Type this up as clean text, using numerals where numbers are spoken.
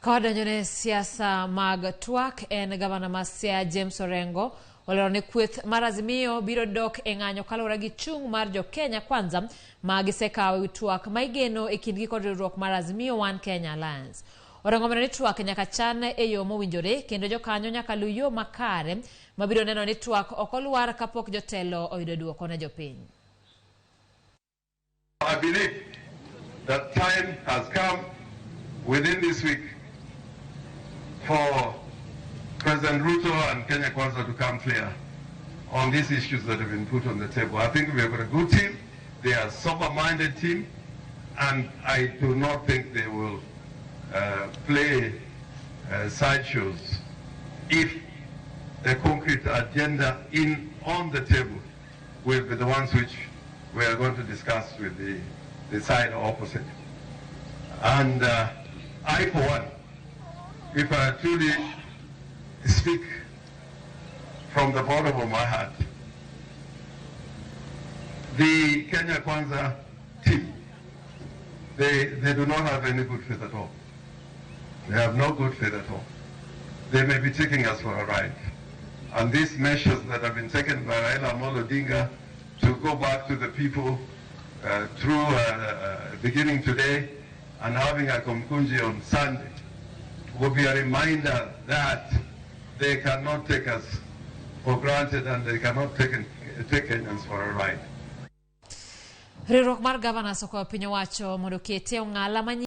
Ka wadonjo ne siasa mag twak, en gavana ma Siaya James Orengo olero ni kweth mar Azimio biro dok e ng'anyo kaluwore gi chung' mar jo Kenya Kwanza ma gisekawo ewi twak ma igeno e kindgi kod riwruok mar Azimio One Kenya Alliance. Orengo omedo ni twak nyaka chan e yo mowinjore kendo jokanyo nyaka luw yo makare mabiro neno ni twak ok olwar kapok jotelo oyudo duoko ne jopiny. I believe that time has come within this week for President Ruto and Kenya Kwanza to come clear on these issues that have been put on the table. I think we have got a good team. They are a sober-minded team, and I do not think they will play sideshows if the concrete agenda in on the table will be the ones which we are going to discuss with the side opposite. And I, for one, if I truly speak from the bottom of my heart, the Kenya Kwanza team, they do not have any good faith at all. They have no good faith at all. They may be taking us for a ride. And these measures that have been taken by Raila Amolo Odinga to go back to the people through beginning today and having a Kamukunji on Sunday will be a reminder that they cannot take us for granted and they cannot take Kenyans for a ride. Riwruok mar governors okwayo piny owacho mondo oketie ong'ala manyien.